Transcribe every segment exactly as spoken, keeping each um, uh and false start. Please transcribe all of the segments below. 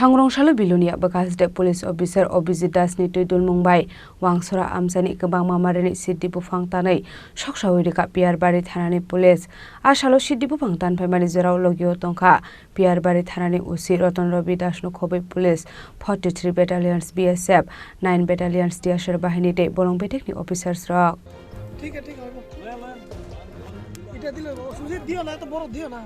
Sangrong salo Bilonia bwkha hasde police officer Abhijit Das ni twi dulmung bai Wangsora amchaini kwbangma marini sidi buphang tanwi soksawi rwkha Piyarbari thanani police. A salo sidi buphang tanphaimani jorao logio tongkha Piyarbari thanani O C Ratan Ravi Das no khobwi police forty three battalions B S F, nine battalions T S R bahini tei bolong bedekni officers rok. ঠিক আছে, ঠিক আছে। এটা দিলে অসুবিধা দিও না, এত বড় দিও না।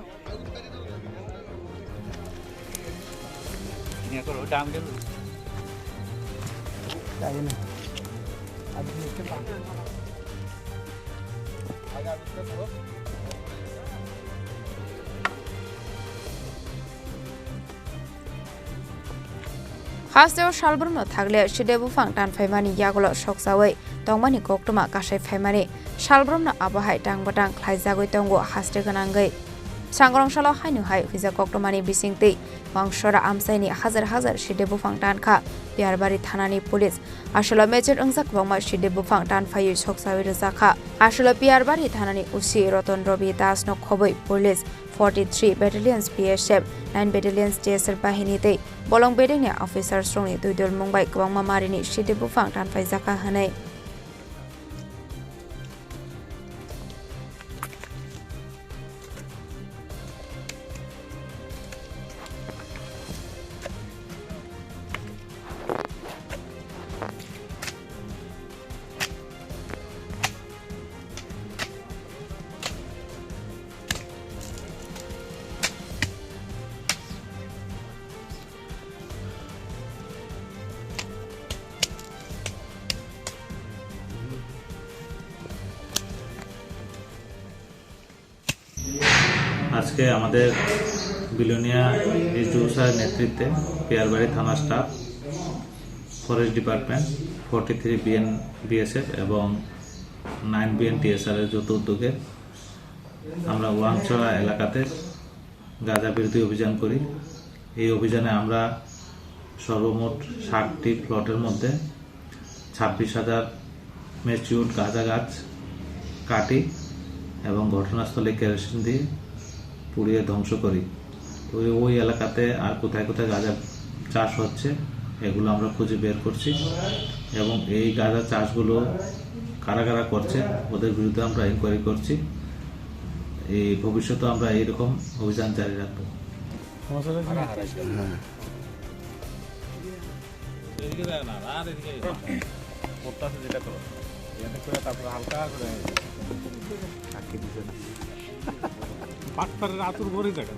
Hasteo salbrumno thagle side buphang tanphaimani yagulo soksawi tongmani koktwma kasai phaimani salbrumno abo hai tang bwtang khlaijagwi tongo haste gwnangwi. Sangrong salo haino hai huijak koktwmani bisingtwi Wangsora amchaini hajar hajar side buphang tankha Piyarbari thanani police. Asolo mechur wngjak kwbangma side buphang tanphaiwi soksawi rwjakha. Asolo Piyarbari thanani O C Ratan Ravi Das no khobwi police forty three battalions B S F, nine battalions T S R bahini tei bolong bedekni officers rokni twi dulmung bai kwbangma marini sidi buphang tanphaijakha hwnwi. আজকে আমাদের বিলোনিয়া এসডিও স্যারের নেতৃত্বে পিয়ারবাড়ি থানা staff, forest department, forty three BN BSF এবং nine BN TSR এর যৌথ উদ্যোগে আমরা ওয়াংছড়া এলাকাতে গাঁজা বিরোধী অভিযান করি। এই অভিযানে আমরা সর্বমোট ষাটটি প্লটের মধ্যে ছাব্বিশ হাজার ম্যাচিউরড গাঁজা গাছ কাটি এবং ঘটনাস্থলে কেরোসিন দিয়ে পুড়িয়ে ধ্বংস করি। তো ওই, ওই এলাকাতে আর কোথায় কোথায় গাঁজা চাষ হচ্ছে, এগুলো আমরা খুঁজে বের করছি এবং এই গাঁজা চাষগুলো কারা কারা করছে, ওদের বিরুদ্ধে আমরা ইনকোয়ারি করছি। এই ভবিষ্যতে আমরা এইরকম অভিযান জারি রাখবো। হ্যাঁ। এদিকে যায় না, আর এদিকে যায় না। করতে আছে যেটা করো। এতে করে তারপরে হালকা করে। পাকতারের আতুর ভরে থাকে।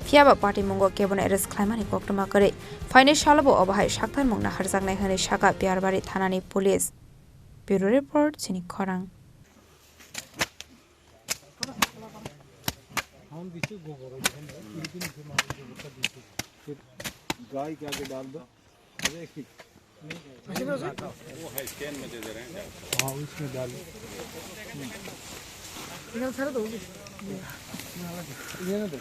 Phiya ba party mungo kebono arrest khlaimani koktwma kwrwi. Phainai salobo obo hai saktarmung naharjaknai hwnwi sakha Piyarbari thanani police. Bureau report, chini khorang. हम पीछे गोबर है, हम पूरी दिन से मार के गोबर का पीछे। फिर गाय के आगे डाल दो। अरे, वो है, स्टैंड में दे दे रहे हैं। हाँ, उसमें डाल दो। इधर सारा दो। इधर दो।